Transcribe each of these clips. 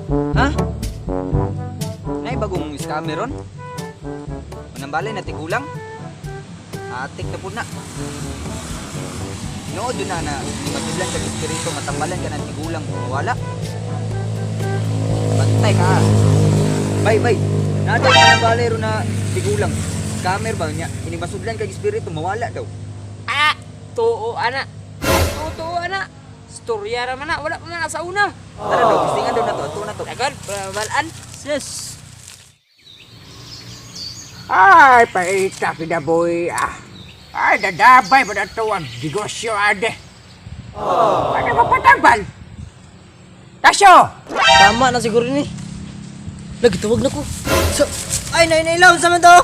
Ha? Nay bagong scammer ron? Manambalay na tigulang? Atik na po na. Nood yun na na, ni matudlan ka espiritu, matambalan ka ng tigulang, wala. Bantay ka. Bay, bay. Nada manambalay ron na tigulang. Scammer ba niya? Ini masudlan kag espiritu, mawala daw. Ah, tuo ana. Ay, tuo ana. Storya ra man na, wala pa man na sa una. Tara daw, gistingan daw na to, ato na to. Dagan, balaan. Sis. Ay, paita kita boy. Ah. Ay, dadabay ba na ito ang negosyo, ade? Oh. Ano ba patambal? Tasyo! Tama na siguro ni. Lagi tawag na ko. So, ay, nay, nay, laon sa man to.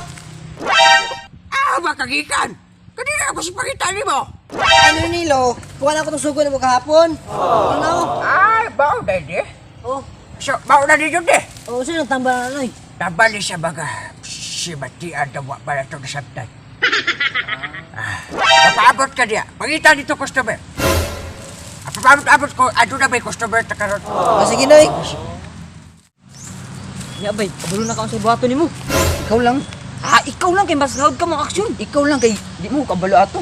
Ah, makagikan! Kanina ako si pakita ni mo. Ay, nay, nilo. Kuha na ako itong sugo na mo kahapon. Ano? Ay, bao na di. Oh, So, bao na di yun di. oh, sino nang tambal na noy? Tambal ni sa baga. Si Matian daw wa ba na ito nasabtan. Ah, papaabot ka niya. Pangita dito, customer. Ah, papaabot-abot ko. Ano na may customer ta karon? Ah, sige, noy. Nya bay, kabalo na ka sa buhaton nimo. Ikaw lang. Ah, ikaw lang kay mas loud ka mong aksyon. Ikaw lang kay di mo kabalo ato.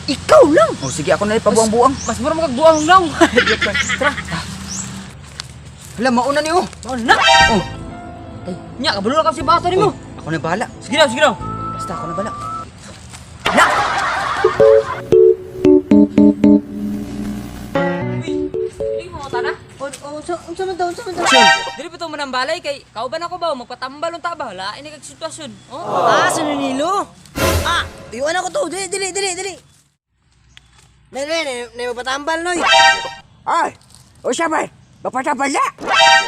Ikaw lang. Oh, sige ako na pabuang-buang. Mas mura magbuang lang. Tara. Hala, mauna niyo. Oh, na. Oh, Nya, kabalo na ka sa buhaton nimo. ako na bahala. Sige na, sige na. Basta ako na bahala. Uy, hindi mo tana. Oh, oh, sa, unsa man to, unsa man to? Dili pa to manambalay kay kauban ako ba magpatambal unta ba? Lain ni kag sitwasyon. Oh. Ah, sa nilo. Ah, iwan ako to. Dili, dili, dili, dili. Nay, nay, nay, nay, mapatambal, noy. Ay, o siya ba? Mapatambal na?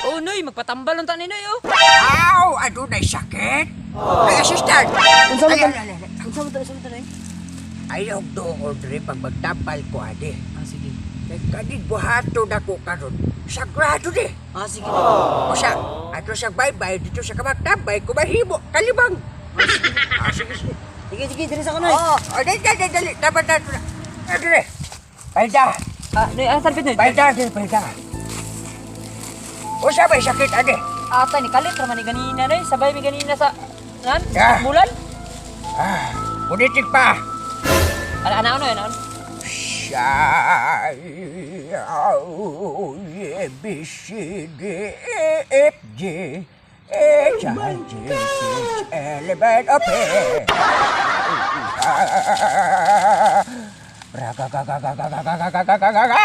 Oh, noy, magpatambal unta ni noy oh. Aw, adunay sakit? Ay, assistant! Unsa man Ay, to? ay, ay, ay. Unsa man to, unsa man to, noy? Ayaw doon rin pag magtambal ko, ade. Ah, sige. Kay kaning buhato na ko karon. Sagrado di. Ah, sige. O siya, ato sa baybay dito sa kamagtambay, kumahimo, kalibang. Ah, sige, sige. Sige, sige, dili sa ko, noy. Oh, oh, dali, dali, dali. Dapat na ito na. Ah, dire. Palda, Ah, noy, ang salpit noy. palda, dire, palda. O siya may sakit, ade. Ata ni kalit ra man ni ganina noy, sabay mi ganina sa nan? Ah. Bulan? Ah, punitik pa. Ana ana noy, ana. Siya, A, B, C, D, E, F, G, H, I, J, K, L, M, N, O, P. Ra, ga, ga, ga, ga, ga, ga, ga, ga, ga, ga, ga, ga.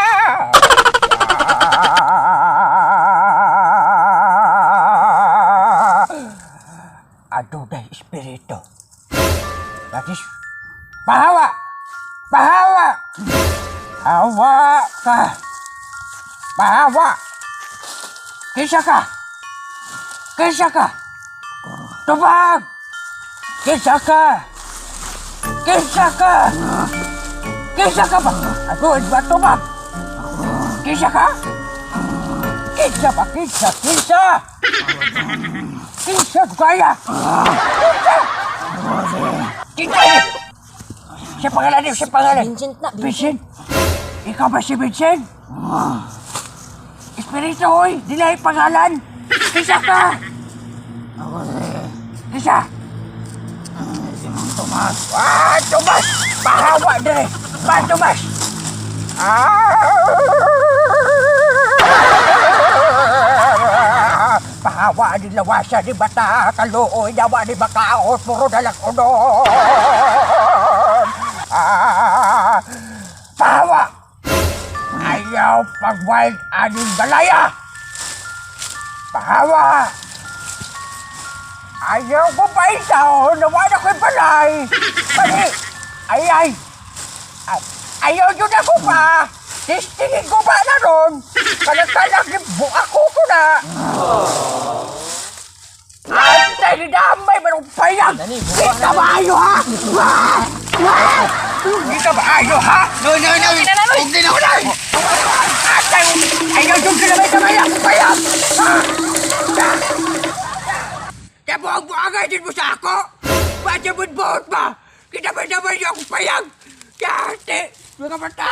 Adunay espiritu. That is, pahawa! Pahawa! Hawa ka! Pahawa! Kinsa ka? Kinsa ka? Tubag! Kinsa ka? Kinsa ka? Kinsa ka ba? Ako, ba tubag? Kinsa ka? Kinsa ba? Kinsa? Kinsa? Kinsa kaya? Kinsa? Kinsa? Siya pangalan niyo, siya pangalan. Vincent na, Vincent? Ikaw ba si Vincent? Espiritu, hoy! Dila yung pangalan! Kisa ka! Ako si... Kisa! Si Mang Tomas. Ah, Tomas! Pahawa dire! Pa, Tomas! Ah! Pahawa ni lawasa ni bata, kaluoy, yawa ni bakaot, puro dalang unon! Ah! Pahawa! Ayaw pag-wild aning balaya! Pahawa! Ayaw ko pa itaw! Nawa na ko'y balay! Mali! Ay, ay! Ay, ayaw yun ako pa! Tistingin ko ba na ron? Kalagkalag ni buka ko ko na! Antay ni damay manong payag! Di ka maayo ha! Ah! Ah! Di ka maayo ha! No, no, no. Huwag din ako na. Antay! Ayaw yung kinamay kamay ako payag! Ah! Kaya buang-buangay din mo sa ako! Bakit mo buot ba? Kita ba naman yung payag? Kaya ate, mga bata!